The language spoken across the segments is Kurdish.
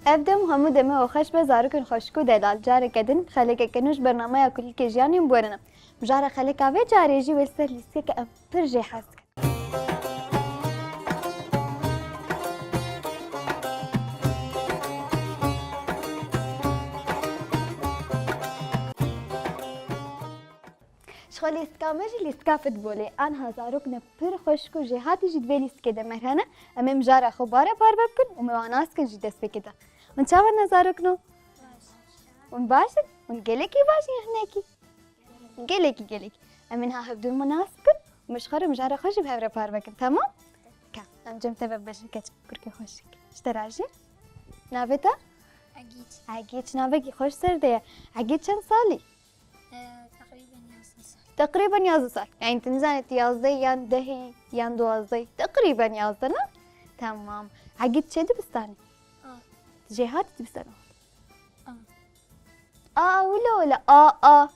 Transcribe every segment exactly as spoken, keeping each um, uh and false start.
Ev dem hemû demê we xweş be, zarokên xweşik û delal. Careke din xelekeke nû ji bernameya Kulîlkê Jiyanê em werine. Mijara xeleka vê carê jî wê li ser lîstikeke em pir jê hez dikin. Ji xwe lîstika me jî lîstika futbolê. Anha zarok ne pir xweşik û jêhatî jî di vê lîstikê de me re hene. Em ê mijara xwe bare parve bikin û me wan nas bikin jî destpêkê de. Hûn çawa ne zarokno? Hûn baş in? Hûn gelekî baş in ya hinekî? Gelekî, gelekî. Em ê niha hevdû me nas bikin û me ji xwe re mijara xwe jî bi hev re parve kin, temam? Ka, em cem te ve bibêjin keç kurkê xweşik. Ji te re jî. Navê te? Egît. Egît, navekî xweş ser de ye. Egît çend salî? Ee, teqrîben yazdeh sal. Teqrîben yazdeh sal. Yani tu nizanî tu yazdeh yan dehî yan duwazdeh. Teqrîben yazdeh, ne? Tamam. Egît çi dibistanê? A. Tu jê hatî dibistana? A. A, a, wilo, wilo. A, a.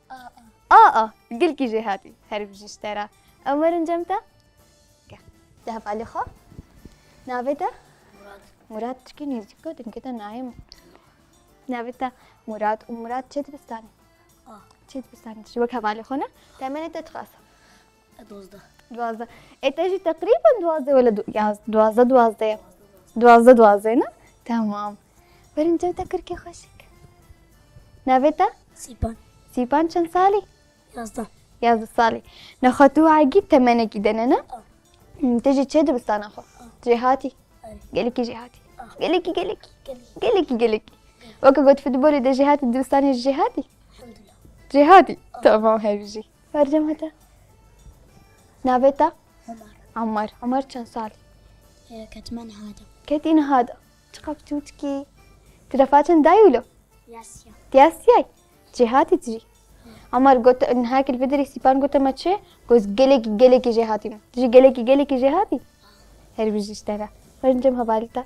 A, a. A, a. Gelkî jê hatî. Her bijî ji te re. Em werin cem te. Gel. De hevalê xwe. Navê te? Murat. Murat, çikî nêzîk got, dingê te nayê min. Navê te Murat û Murat çi dibistanê? A. Çi dibistanê? Ji wek hevalê xwe ne? Temenê te çiqas e? Dozdeh. Duwazdeh. Ê te jî teqrîben duwazdeh wele du-, ya duwazdeh, duwazdeh ye. Duwazdeh, duwazdeh ne? Tamam. Werin cem te kurkê xweşik. Navê te? Sîpan. Sîpan çend salî? Yazdeh. Yazdeh salî. Nexwe tu û Egît temenekî de ne, ne? Ah. Hmm, tu jî çi dibistana xwe? Ah. Jêhatî? Erê. Gelekî jêhatî. Ah. Gelekî, gelekî. Gelekî. Gelekî, gelekî. Weke got futbolê de jêhatî, dibistanê jî jêhatî? Elhamdulillah. Jêhatî? Ah. Tamam, her bijî. Werin cem te. Navê te? Omar. Omar. Omar çend salî? Ee, ketime niha de. Ketî niha de. Çiqas biçûçikî. Tu defa çend dayî wilo? Yasya. Yasya. Jêhatî tu jî? Hı. Omar got, niha kil bidirî Sîpan gote me çi? Got gelekî, gelekî jêhatî min. Tu jî gelekî, gelekî jêhatî? Her bijî ji te re. Werin cem hevalê te.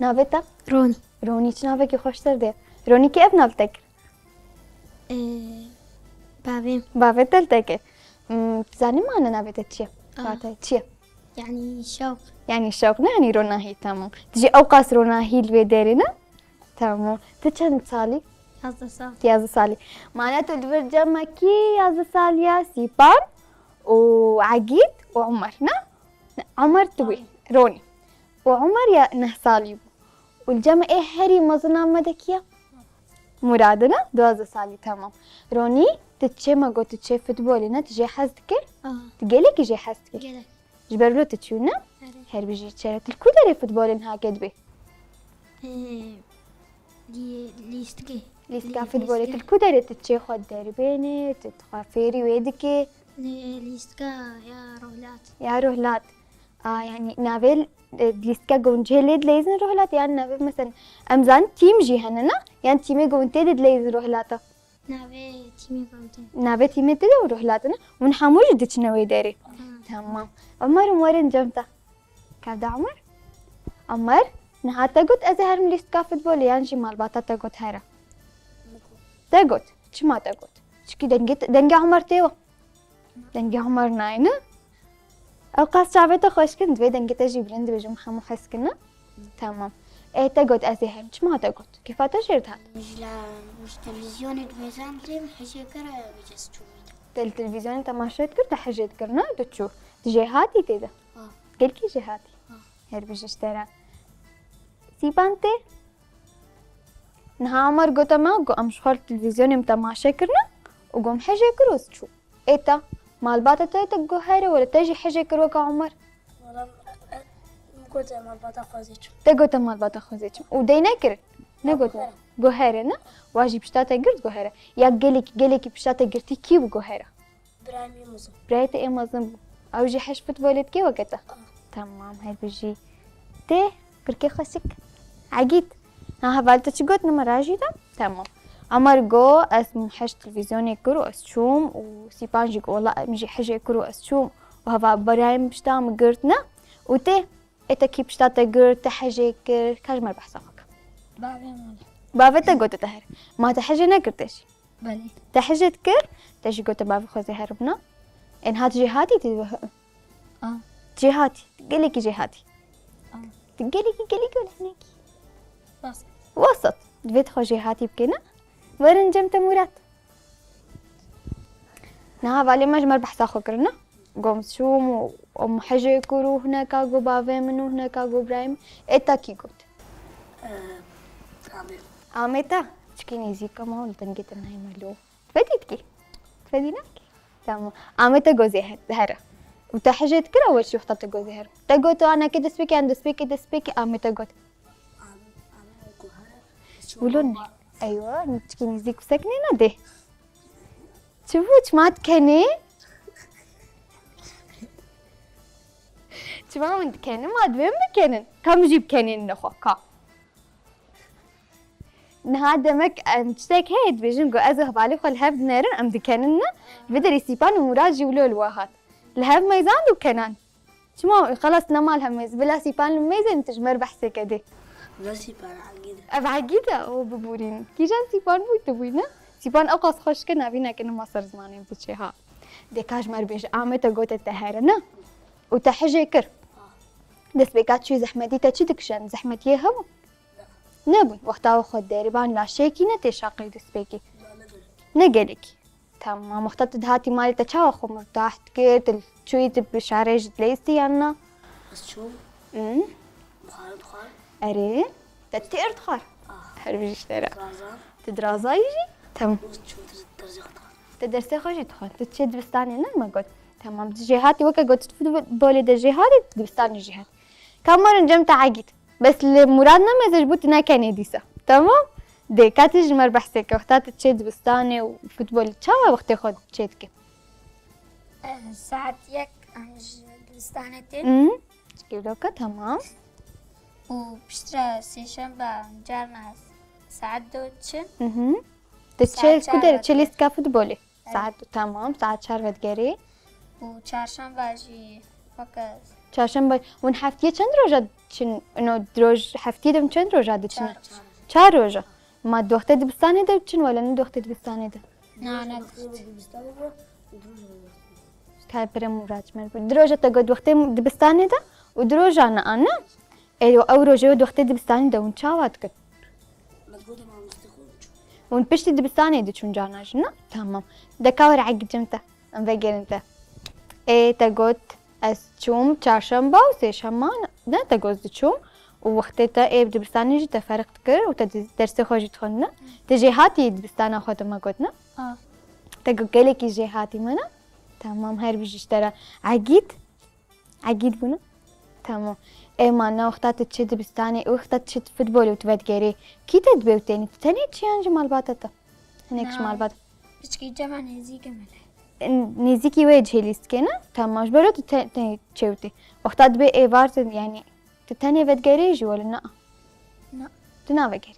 Navê te? Ronî. Ronî, çi navekî xweş ser de. Ronî kê ev nav te kir? Ee, bavê. Bavê te li te kir. Hmm, tu zanî mane navê te çi ye? Ah. Ba te çi ye? Yani şewq. Yani şewq ne, yani ronahî, tamam. Tu jî ewqas ronahî li vê derê ne? Tamam. Tu çend salî? Yazdeh sal. Yazdeh salî. Mane tu li vir cem me kî yazdeh salî ya? Sîpan û Egît û Omer ne? Ne, Omer tu bûyî. Ronî. Û Omer ya neh salî bû. Û li cem ê herî mezina me de kî ye? Murad e ne? Duwazdeh salî, tamam. Ronî, tu çê me got, tu çê futbolê ne, tu jê hez dikî? Aha. Tu gelekî jê hez dikî? Gelek. Ji ber wilo tu çû ne? Erê. Her bijî çere. Tu li ku derê futbolê niha ke dibê? Ee, lî-, lîstikê. Lîstika Lî-, futbolê. Tu lîstikê. Li ku derê tu çê xwe deribênê, tu xwe fêrî wê dikî? Lî-, lîstika ya rohlat. Ya rohlat. A, yani navê, e, lîstika gon cihê lê dileyzin rohlat, yani navê mesela em zan tîm jî hene ne? Yan tîmê gon tê de dileyzin rohlata? Navê tîmê gon tê. Navê tîmê tê de rohlat ne? Hûn hemû jî diçine wê derê. Hı. Tamam. Omer, Omer in cem te. Kevda Omer? Omer, niha te got ez ê herim lîstika futbolê yan jî malbata te got here? Te got. Çima te got? Çikî dengê te, dengê Omer tê we. Dengê Omer nayê ne? Ew qas çavê te xweş kin, divê dengê te jî bilind be, ji min hemû hez kin ne? Tamam. Ê te got ez ê herim. Çima te got? Kêfa te jê re dihat? Ji la, ji televîzyonê dibêjandê min hejê kir, vêca ez çûm. Te li televîzyonê temaşe dikir, te hejê dikir ne? Tu çû. Tu jê hatî tê de? Ha. Gelkî jê hatî? Ha. Her bijî ji te re. Sîpan tê? Niha Omer gote me, got em ji xwe li televîzyonê em temaşe kirine û got em hejê kir û ez çûm. Ê te, malbata te te got here, wele te jî hejê kir weke Omer? Wala, e, e, gote malbata xwe zê çûm. Te gote malbata xwe zê çûm. Û dey nekir? Ne gote? Got here. Got here, ne? Wa jî pişta te girt got here. Ya gelekî, gelekî pişta te girtî kî bû got here? Birayê min ê mezin. Birayê te ê mezin bû. Ew jî hej futbolê dike weke te? Ah. Tamam, her bijî. Tê, kurkê xweşik. Egît. Ha, heval te çi got, nima rajî de? Tamam. Omer got, ez min hej televîzyonê kir û ez çûm û Sîpan jî got, wela min jî hejê kir û ez çûm û heva birayê min pişta min girt, ne? Û tê, ê te kî pişta te girt, te hejê kir, ka ji me re behsa xwe ke. Bavê min. Bavê te got te here. Ma te hejê nekir te jî? Belê. Te hejê dikir, te jî gote bavê xwe zê herim na. Ên hat jê hatî tê dibe. A. Jê hatî. Gelekî jê hatî. A. Tu gelekî, gelekî wele hinekî. Wesat. Divê tu xwe jêhatî bikî, ne? Werin cem te Murat. Niha valê me ji me re behsa xwe kirin, ne? Gom çûm û em hejê kir û hineka got bavê min û hineka got birayê min. Ê te kî got? Amê. Amê te? Çikî nêzîk e ma li dengê te nayê me lo. Fedî dikî? Fedî nakî? Tamam. Amê te gozê he-, here. Û te hejê dikira weşî wexta te gozê here. Te got, "Ana ke destpêkê, an destpêkê, destpêkê." Amê te got. Wilo ne. Eywa, çikî nêzîk biseknê ne dê. Çi bû, çima dikenê? Çima min dikenin, ma divê min bikenin. Ka min jî bikenên nexwe, ka. Niha demek em tiştek heye dibêjin ku ez û hevalê xwe li hev dinerin, em dikenin ne? Vê derê Sîpan û Murad jî wilo li we hat. Li hev meyzand û kenan. Çima xelas nema li hev meyz? Bila Sîpan li meyzên tu ji me re behsê ke dê. Bila Sîpan egîd. Ev egîd e, o biborîn. Kîjan Sîpan bû tu bûyî ne? Sîpan ew qas xweşik e, navîneke nema ser zimanê min diçe ha. Dê ka ji me re bêje, Amê te gote te here ne? Û te hejê kir. Destpêka çûyî zehmetî te çi dikişand? Zehmetiyê hebû? Nebûn. Wexta we xwe derî ban laşêkî ne tê şaqê destpêkî. Ne gelekî. Tamam. Wexta tu dihatî malê te çawa xwe murtah dikir? Tu çûyî tu bi şarê jî dileyistî yan na? Ez çûm. Hı? Xwarin dixwar. Erê. Te têr dixwar. Ah. Her bijî ji te re. Diraza. Tu dirazayî jî? Tamam. Û çûm dersê xwe dixwar. Te dersê xwe jî dixwar. Tu çê dibistanê ne me got. Tamam. Tu jêhatî weke got tu futbolê de jêhatî, tu dibistanê jêhatî. Ka werin cem te egîd. Bes li Murad nemeze ji bo tu nekenê dîsa. Tamam? Dê, ka tu ji me re behsê ke, wexta tu çê dibistanê û futbolê, çawa wextê xwe çê dike? Eh, saet yek em ji dibistanê tên. Hı? Çikê vloka, tamam. Û piştre sêşembe carna saet du çin. Hı hı. Tu çê ku derê, çê lîstika futbolê? Saet, tamam, saet çar vedigerî. Û çarşemba jî weke. Çarşemba, hûn heftiyê çend roja diçin? Ino, di roj, heftiyê de hûn çend roja diçin? Çar, çar. Çar roja. Ma di wextê dibistanê de diçin, wele ne di wextê dibistanê de? Na, ne. Ka pire Murad ji me re bû. Di roja te got di wextê dibistanê de û di roja ne, ne? Ê, ew rojê we di wextê dibistanê de hûn çawa dikin? Hûn piştî dibistanê diçûn carna jî, ne? Tamam. De ka were egîd cem te. Em vegerin te. Ê, te got, ez çûm çarşemba û sêşemma, ne? Te got diçûm. Û wextê te ê dibistanê jî te ferq dikir û te di-, dersê xwe jî dixwend, ne? Te jêhatî dibistana xwe de me got, ne? A. Te got gelekî jêhatî me, ne? Tamam, her bijî ji te re. Egîd? Egîd bûne? Tamam. Ê ma ne wexta tu çi dibistanê, wexta tu çi futbolê û tu vedigerê, kî te dibê û tênî? Tu tenê çi yan jî malbata te? Hinek ji malbat. Piçkî cema nêzîkê me le. Nêzîkî wê cihê lîstikê ne? Tamam. Ji ber tu te-, tenê çê û tê. Wexta dibê êvar tu, yanî, tu tenê vedigerê jî wele na. Na. Tu navegerî.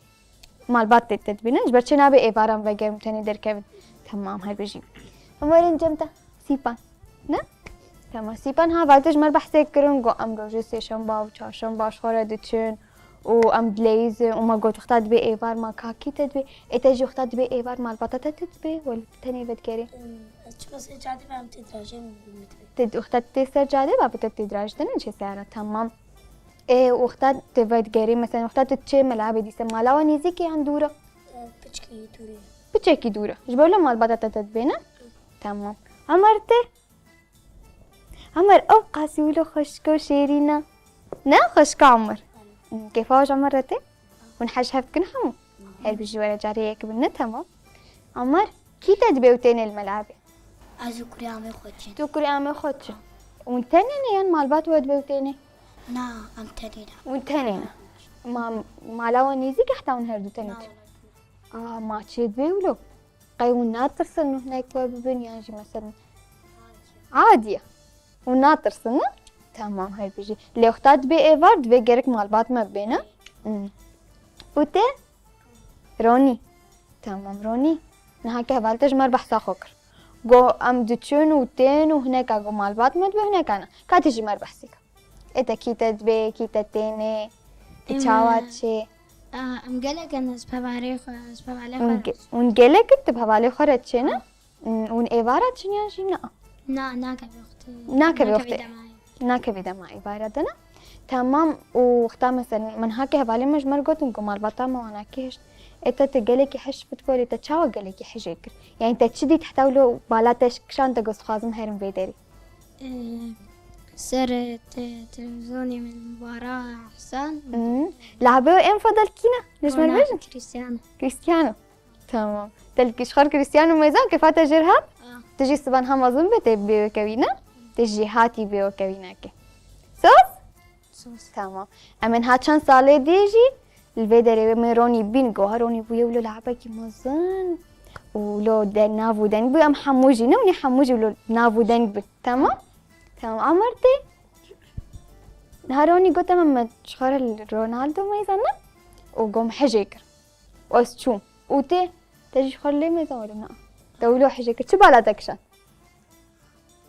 Malbat tê te dibînin. Ji ber çi nabe êvaran vegerin, tenê derkevin. Tamam, her bijî. Em werin cem te. Sîpan. Ne? Tamam. Sîpan ha, valide ji me re behsê kirin, got em rojê sêşemba û çarşemba ji xwe re diçin û em dileyizin û me got wexta dibê êvar ma kakî te dibê. Ê te jî wexta dibê êvar malbata te, te dibê, wele tenê vedigerê. Hmm, ez çima ser cadê ve em tê dirajê min dibê. Te wexta tê ser cadê ve te tê dirajê te ne çê seyara. Tamam. Ê, wexta tu vedigerî, mesela, wexta tu diçê mela bê dîse, mala we nêzîk e yan dûr e? Piçkî dûr e. Piçekî dûr e. Ji ber wilo malbata te, te dibê, ne? Tamam. Emer tê? Emer, ew qasî wilo xweşik e û şêrîn e. Ne, xweşika Emer? Kêfa we ji Emer re tê? Hûn hej hev dikin hemû? Her bijî were carê yek bin, ne? Tamam. Emer, kî te dibê û tênê li mela bê? Ez û kurê amê xwe çin. Tu kurê amê xwe çin. Hûn tenê ne yan malbat we dibê û tênê? Na, em tenê ne. Hûn tenê ne. Ma, mala we nêzîk e heta hûn her du tenê çin? Na, wele. Aa, ma çê dibê wilo? Qey hûn natirsin û hinek we bibin yan jî mesela? Adî ye. Hûn natirsin, ne? Tamam, her bijî. Lê wexta dibê êvar, divê gerek malbat me bibê, ne? Hmm. Û te? Ronî. Tamam, Ronî. Niha ke heval te ji me re behsa xwe kir. Got, em diçin û tên û hineka got malbat me dibe, hineka ne. Ka tu ji me re behsî ke. Ê te kî te dibê, kî te tênê, tu çawa çê? A, em gelek in, ez bi hevalê xwe, ez bi hevalê xwe re. Hûn ge-, hûn gelek in, tu bi hevalê xwe re çê, ne? A. Hûn êvara çin yan jî na? Na, nakeve wextê. Nakeve wextê. Nakeve dema êvara de, ne? Temam û wexta mesela min heke hevalê min ji me re gotin ku malbata me wana kihişt. Ê te, te gelekî hej futbolê, te çawa gelekî hejê kir? Yanî te çi dît heta wilo bala te kişand te got dixwazim herim vê derê? Ee, ser, e, te-, televîzyonê min bara Hesen. Hı. Lehbê ên fedel kî ne? Ji me re bêjin. Cristiano. Cristiano. Tamam. Te li kî ji xwe re Cristiano mêzan, kefa te jê re hat? Ah. Tu jî siban ha mezin be tê bê wekewî ne? Tu jî hatî bê wekewî neke. Sos? Sos. Tamam. Em ên ha çend salê dî jî li vê derê wê me Ronî bîn, goha Ronî bûye wilo lehbekî mezin. Û lo de nav û deng bû, em hemû jî ne, û nê hemû jî wilo nav û deng bû. Tamam? Tamam. Amar tê. Ha Ronî got, em, me ji xwe re li Ronaldo mêzan ne? Û got hejê kir. Û ez çûm. Û tê, te jî xwe lê mêzan were na. Te wilo hejê kir. Çi bala te kişand?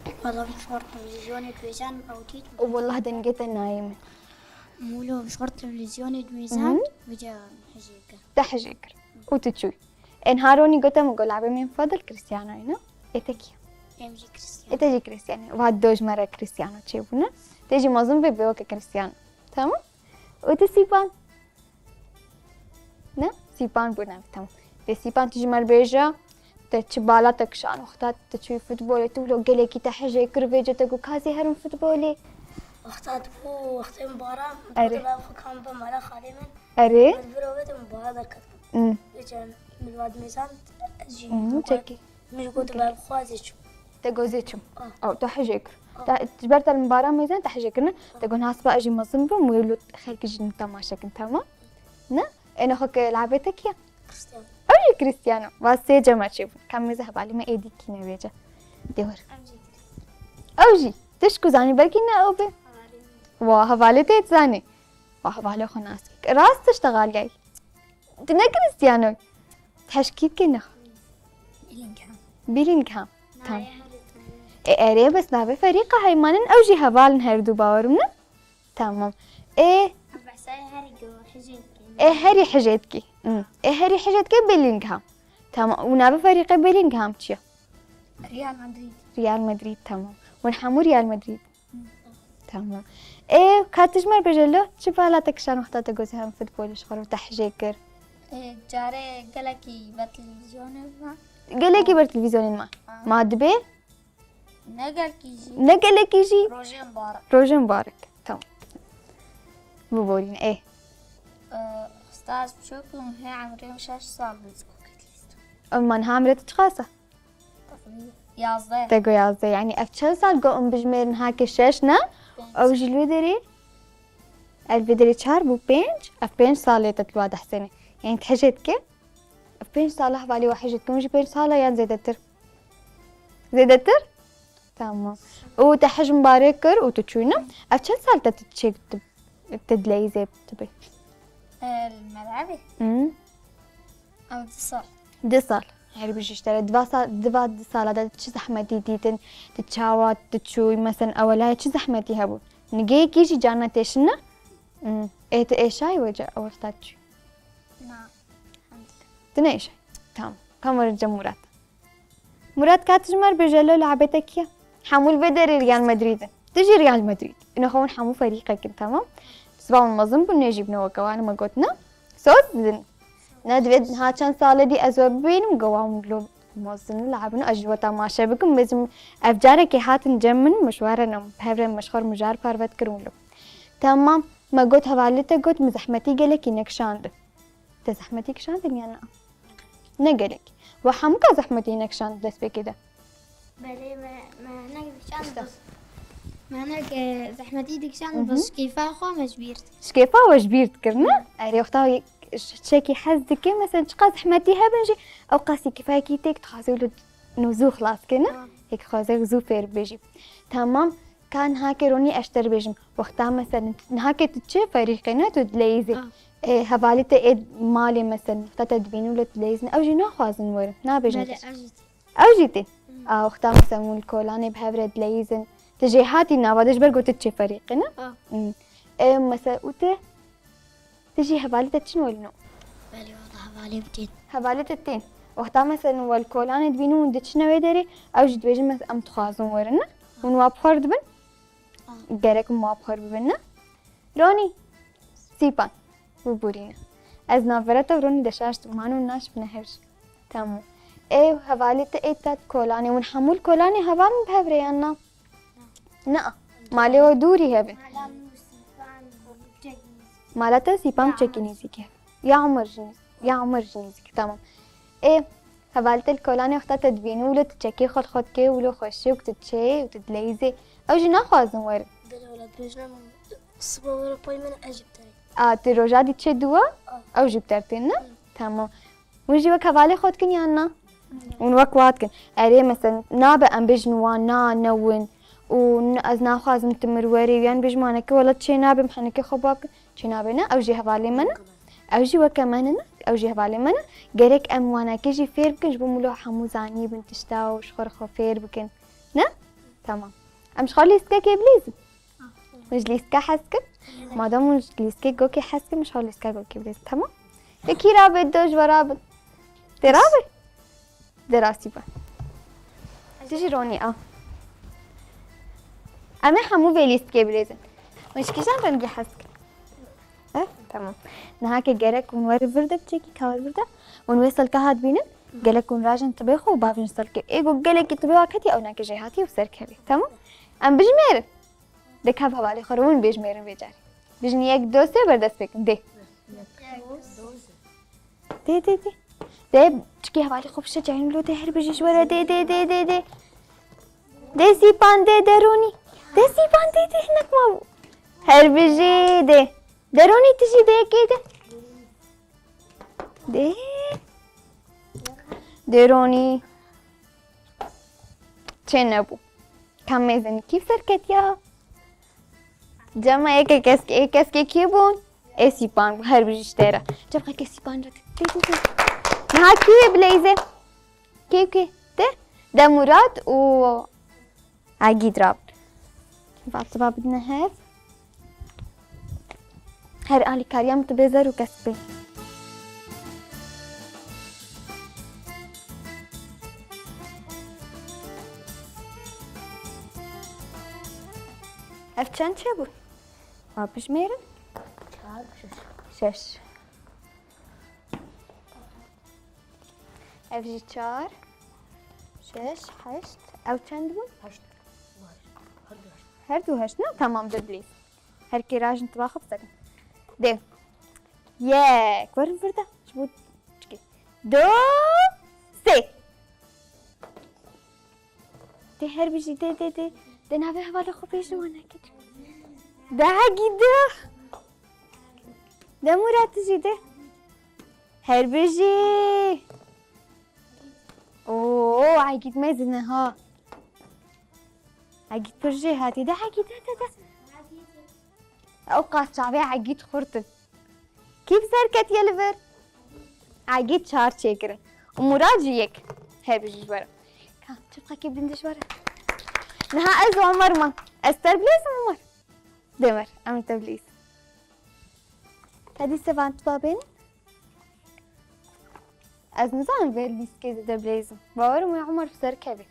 Wala bi xort televîzyonê dibêjin ew dît. Û wallah dengê te nayê min. Wilo bi xort televîzyonê dibêjin, Hı hı. vêca hejê kir. Te hejê kir. Û tu çûyî. Ên ha Ronî gote min, got, "Labê min fadil Cristiano ye, ne? Ê te kî?" Em jî Cristiano. Ê te jî Cristiano. Va do ji me re Cristiano çêbûne. Te jî mezin be bê weke Cristiano. Tamam? Û tu Sîpan. Ne? Sîpan bû navê, tamam. Dê Sîpan tu ji me re bêje, te çi bala te kişan wexta tu çûyî futbolê, tu wilo gelekî te hejê kir vêce te got ka ez ê herim futbolê. Wexta dibû, wextê min bara, Erê. Dibû ben xwe kam be mala xalê min. Erê. Min vir ove de min bara derket. Hmm. Vêce min va dimêzan, ez jî Hmm, çekî. Min ji got, "Te bixwazî çû." Te got, "Zê çim." Ah. Ew, te hejê kir. Ah. Te, ji ber te li min bara mêzan, te hejê kirine. Te got, "Hasba ez jî mezin bim, wê li xelkî jî temaşe kin, tamam?" Ne? Êne xwe ke labê te kiye? Cristiano. Ew jî Cristiano. Va sê cema çêbûn. Ka mêze hevalê me êdî kî ne vêce. Dê were. Em jî Cristiano. Ew jî. Tişt ku zanî belkî ne ew be. Hevalê min. Wa hevalê te zanî. Wa hevalê xwe nas kir. Rast tişt xaliyay. Tu ne Cristiano. Teşkît ke ne. Bellingham. Bellingham. Tamam. E, erê, bes navê ferîqa heymanin ew jî hevalin her du bawerim ne? Tamam. E, Behsayê herî go hijê dikê. E, herî hijê dikî. Hmm. E, herî hijê dikê Bellingham. Tamam. Û navê ferîqê Bellingham çi ye? Real Madrid. Real Madrid, tamam. Hûn hemû Real Madrid. Tamam. Ê, ka tu ji me re bêje lo, çi bala te kişan wexta te got em futbolê ji xwe re te hijê kir? Ê, carê gelekî ber televîzyonê me. Gelekî ber televîzyonên me. Ha. Ma dibê? Ne gelekî jî. Ne gelekî jî? Rojên barik. Rojên barik. Tamam. Biborîne, ê. Ê, staz biçûk bûm, hê emrê min şeş sal bû, zikokê dîst. Eman ha emrê tu çiqas e? Yazdeh. Te got yazdeh, yanî ev çend sal got em bijmêrin hake şeş ne? Pênc. Ew jî li wê derê? Ev vê derê çar bû, pênc. Ev pênc salê te tu wa dehsênê. Yanî tu hejê dike? Ev pênc sala hevalê wa hejê dike, hûn jî pênc sala yan zêdetir? Zêdetir? Tamam. Û te hij mibarek kir û tu çûyî ne? Ev çend sal te tu çêk tu, tu dileyîzê tu bê? Ee, li melebê? Hı. Ew du sal. Du sal. Herî bijî ji te re. Diva sa-, diva du sala de çi zehmetî dîtin? Tu çawa tu çûyî? Mesela ewelayê çi zehmetî hebû? Nigeyekî jî carna têşin ne? Hı. Ê tu êşayî wece ew wexta çûyî? Na. Tu neêşayî. Tamam. Ka em werin cem Murat. Murat, ka tu ji me re bêje lo, labê te kî ye? Hemû li vê derê Real Madrid in. Tu jî Real Madrid. Ino xwe hûn hemû ferîqek in, tamam? Siba hûn mezin bûn, nêjî bine weke wan, me got ne. Soz didin. Ne divê ha çend salê dî ez we bibînim, got wan lo mezin in, labin, ez ji we temaşe bikim. Bizim ev carekê hatin cem min, min ji we re ne, bi hev re min ji xwe re mijar parve dikirin lo. Tamam, me got hevalê te got, min zehmetî gelekî nekişandin. Te zehmetî kişandin yan na? Ne gelek. We hemûka zehmetî nekişand destpêkê de? Belê me, me hinek dikişand Îşte. bes. Me hinek, e, zehmetî dikişand Hı hı. bes kêfa xwe me ji bîr dikir. Ji kêfa we ji bîr dikir, ne? Erê, wexta çekî hez dike, mesela çiqas zehmetî hebin jî, ew qasî kêfayekî têk dixwaze wilo no zû xilas ke, ne? Ha. Yek dixwaze zû fêr bibêjî. Tamam. Ka niha ke Ronî ez ji te re bêjim, wexta mesela niha ke tu çi ferîqê ne tu dileyîzî. Ah. Ê, hevalê te ê malê mesela wexta te dibînin wilo dileyîzin, ew jî naxwazin werin, nabêjin Belê, tu. ew jî tê. Ew jî tê. Hmm. A, wexta mesela hûn li kolanê bi hev re dileyîzin, tu jêhatî nava de ji ber ku tu çi ferîqê ne? Ah. Hmm. Ê, mesela û te? Tu jî hevalê te çin welino? Belê, wela hevalê min tên. Hevalê te tên. Wexta mesela we li kolanê dibînin hûn diçine wê derê, ew jî dibêjin mes-, em dixwazin werin, ne? Hûn wa bi xwe re dibin? Ah. Gerek em wa bi xwe re bibin, ne? Ronî, Sîpan, bibûrîne. Ez navbera te û Ronî de şaş dibim, hano naşibine hev jî. Tamam. Ê hevalê te ê te kolanê, hûn hemû li kolanê heval in bi hev re yan na? Na. Malê we dûrî hev e. Mala te Sîpan çekî nêzîkî hev. Ya Umar jî nêz-, ya Umar jî nêzîkî, tamam. Ê, hevalê te li kolanê wexta te dibîne, wilo tu çekê xwe li xwe dikê, wilo xweşik, tu diçê û tu dileyzê. Ew jî naxwazin werin. Belê wela dibêjin em siba were payî me ne, ez jî bi te re. A, tu roja dî diçê dû we? A. Ew jî bi te re tên, ne? Hı. Tamam. Hûn jî wek hevalê xwe dikin yan na? Hûn wek wa dikin. Erê, mesela, nabe em bêjin wan, na, ne win. Û n-, ez naxwazim tu mir werî. Yan bêjim wan, eke wela çê nabe, em henekê xwe ba bikin. Çê nabe ne, ew jî hevalê me ne. Ew jî weke me ne, ew jî hevalê me ne. Gerek em wanekê jî fêr bikin, ji bo milo hemû zanîbin tişta û ji xwe re xwe fêr bikin. Ne? Tamam. Em ji xwe lîstikekê bilîzin. Hûn ji lîstika hez dikin? Madem hûn ji lîstikê gokê hez dikin, min ji xwe lîstika gokê bidêt. Tamam? Yekî rabe, do ji we rabe. Tê rabe? Dê rastî be. Tu jî Ronî a. Em ê hemû vê lîstikê bilêzin. Hûn ji kîjan rengî hez dikin? Eh, tamam. Niha ke gerek hûn werin vir de biçekî, ka wer vir de. Hûn wê selka hat bînin. Gelek hûn rajin tibê xwe û bavin ji selkê. Ê ku gelekî tibê wa ketî, ew nake jêhatî û serkevî. Tamam? Em bijmêrin. Dê ka hevalê xwe re hûn bêjmêrin vê carê. Bijin yek, do, sê, berdest pêkin. Dê. Dê, dê, dê. Dê, çikî hevalê xwe bişe cayîn lo, dê her bijî ji we re, dê, dê, dê, dê, dê. Dê Sîpan, dê, dê Ronî. Dê Sîpan, dê, dê, hinek mabû. Her bijî, dê. Dê Ronî, tu jî dê, yekê dê. Dê. Dê Ronî. Çê nebû. Ka mêzin kî bi ser ketiya? Cema yeke kesk-, ê keskê kî bûn? Ê Sîpan bû, her bijî ji te re. Cem xekê Sîpan re. Tê, tê, tê. Niha kî yê bileyze? Kê, kê? Te? De Murat û Egîd rabin. Vatira bidine hev. Her alîkariya min tu bê zer û kesk bê. Ev çend çêbûn? Ma bijmêrin? Çar, şeş. Şeş. Ev jî çar, şeş, heşt. Ew çend bûn? Heşt. Her du heşt. Her du heşt ne? Tamam, dê bilîz. Her kê rajin tiba xwe bisekin. Dê. Yek. Werin vir de. Ji bo çikê. Du. Sê. Dê her bijî, dê, dê, dê. Dê navê hevalê xwe bêjin, wan nekir. De Hegî de. De Murat jî de. Her bijî. Oo, Egîd mezin e ha. Egîd pir jêhatî. De Egîd, de, de, de. Ew qas çavê Egîd xurt in. Kî bi ser ketiye li vir? Egîd çar çêkirin. Û Murat jî yek. Her bijî ji we re. Ka, çiqekî bin de ji we re. Niha ez û Omer man. Ez te bilêzim Omer. Dê Omer, em te bilêzin. Hadi sevan tu babên. Ez nizanim vê lîstikê zêde bilêzim. Bawerim wê Omer bi ser kevê.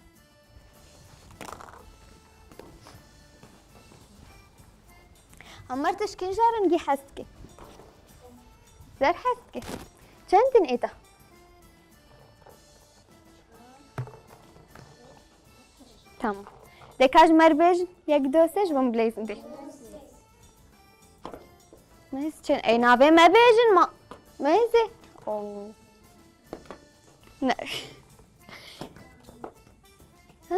Omer, tu ji kîjan rengî hez dikî? Zer hez dikî. Çend in êta? Tamam. De ka ji me re bêjin, yek, du, sê ji bo min bileyzin dê. Mêz çend? Ey, navê me bêjin ma. Mêzê. Oo. Ne. Ha,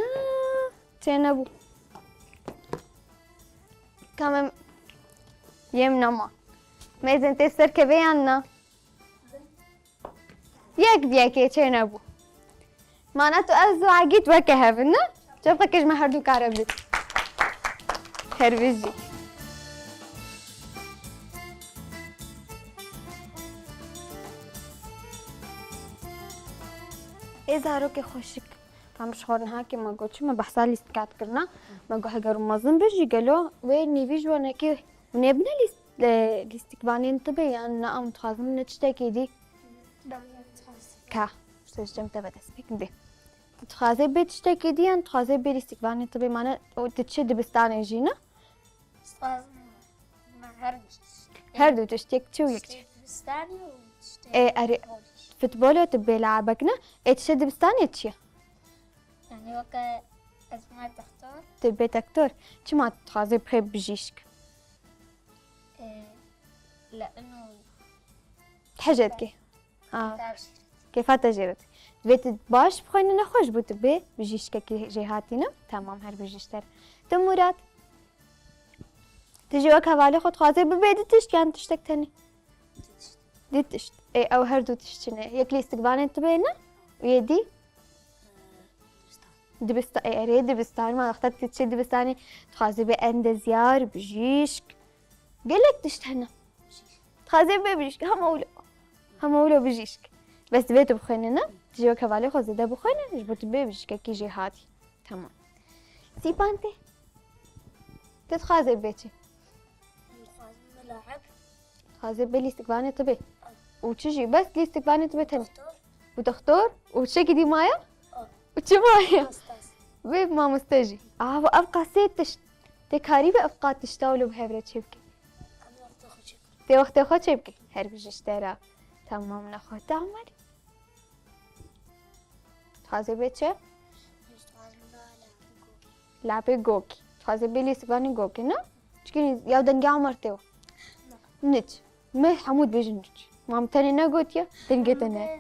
çê nebû. Ka me yêm nema. Mêzên tê ser kevê yan na? Yek bi yekê çê nebû. Mana tu ez û Egîd weke hev in, ne? Çavka kej me her du kare bit. Her bijî. Ê zarokê xweşik. Tam ji xwe niha ke me got çi, me behsa lîstika dikirina. Me got heger û mezin be jî gelo wê nîvî ji we nekê hûn ê bine lîst-, e, lîstikvanên tibê yan na, em dixwazin bine tiştekê dî. Ka, işte ji cem te ve dest pêk bê. Tu dixwazê bê tiştekê dî yan dixwazê bê lîstikvanê tibê, mane û tu çi dibistanê jî ne? Dixwazim me Her du tişt. Her du tişt, yek çi û yek çi? Tiştê dibistanê û tiştê E, erê, futbol. Futbol û tu bê leabek ne? Ê, tiştê dibistanê çi ye? Yani weke ez bime doktor. Tu bê doktor. Çima tu dixwazî bixê bijîşk? E, le ino Hece dikê. Ha. Kêfa te jê re. Divê tu baş bixwînî, nexweş bû tu bê bijîşkekî jêhatî ne? Tamam, her bijîşk te re. Tu Murat. Tu jî wek hevalê xwe dixwazê bibê du tişt yan tiştek tenê? Du tişt. Ê, ew her du tişt çi ne? Yek lîstikvanê tibê ne? Û yê dî? Dibista-, ê, erê dibistan, ma wexta tu çê dibistanê, dixwazê bê endezyar, bijîşk. Gelek tişt hene. Dixwazê bê bijîşk, hema wilo. Hema wilo bijîşk. Bes divê tu bixwînî ne? Tu jî wek hevalê xwe zêde bixwîne, ji bo tu bê bijîşkekî jêhatî. Tamam. Sîpan tê. Tu dixwazê bê çi? Dixwazim bê laib. Dixwazê bê lîstikvanê tibê. Û çi jî? Bes lîstikvanê tibê tenê. Doktor. Û doktor? Û çekî dî maye? Û çi maye? Mamoste. Bê mamoste jî. Ava ev qasê tişt. Tê karî bê ev qat tişta wilo bi hev re çêbikê. Em wextê xwe çêbikê. Tê wextê xwe çêbikê. Her bijîşk te re. Tamam, nexwe te Emer. Dixwazê bê çi? Lehpê gokî. Dixwazê bê lîstikvanê gokî, ne? Çikî ya dengê Emer tê wa. Niç. Me hemû dibêjin niç. Ma min tenê negotiye, dengê te ne.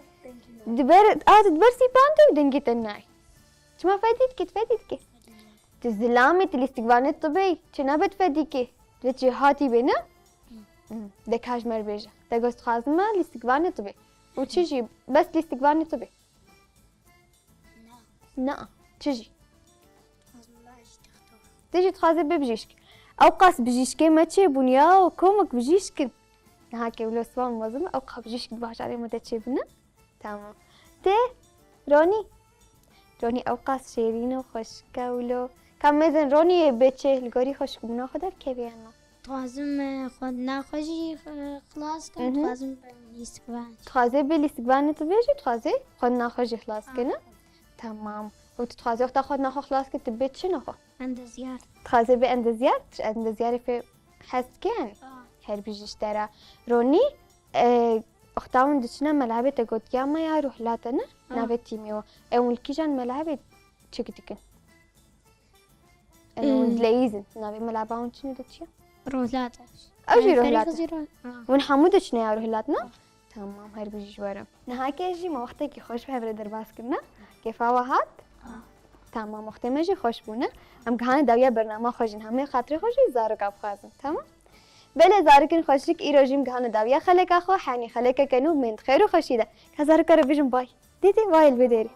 Diber, a, tu diber sîpan tê û dengê te nayê. Çima fedî dikê, tu fedî dikê? Tu zilamî, tu lîstikvanê tibê, çi nabet fedî kê? Tu jêhatî bê, ne? Hı. De ka ji me re bêje. Te got dixwazim me lîstikvanê tibê. Û çi jî, bes lîstikvanê tibê. Na. Na. Çi jî? Dixwazim bê bijîşk. Ew qas bijîşkê me çêbûn ya, komik bijîşk in. Niha ke wilo siwan mezin, ew qas bijîşk di bajarê me de çêbûne. Tamam. Tê, Ronî. Ronî ew qas şêrîn û xweşik e wilo. Ka mezin Ronî yê bê çi, li gorî xweşikbûna xwe derkevê ya na? Dixwazim, e, xwendina xwe jî, e, xilas kim, Mhm. Dixwazim bim lîstikvan. Dixwazê bê lîstikvanê tu bê jî, dixwazê xwendina xwe jî xilas Ah. kine? Tamam. Û tu dixwazê wexta xwendina xwe xilas kî, tu bê çi nexwe? Endezyar. Dixwazê bê endezyar, tu ji endezyarê fê hez dikê yani? Ah. Her bijî ji te re. Ronî, e, wexta hûn diçine melebê te gotiya me ya ruhilate ne? Ah. Navê tîmê we. E, hûn li kîjan melebê çêk dikin? Em Hmm. dileyîzin. Navê mela ba hûn çi ne de çi ye? Rohlat. Ew jî Yani rohlat. Ferî xwe jî roh-, ha. Hûn hemû diçine ya rohlat, ne? Ha. Tamam, her bijî ji we re. Niha ke jî me wextekî xweş bi hev re derbas kirine. Kêfa we hat? Ha. Tamam, wextê me jî xweş bûne. Em gihane dawiya bernama xwe jî, hemê xatirê xwe jî zaroka bixwazin. Tamam? Belê zarokên xweşik, îro jî em gihane dawiya xeleka xwe, henî xelekeke nû, bên di xêr û xweşî de. Ka zaroka re bijin bay. Dê dê, wayê li bê dêrî.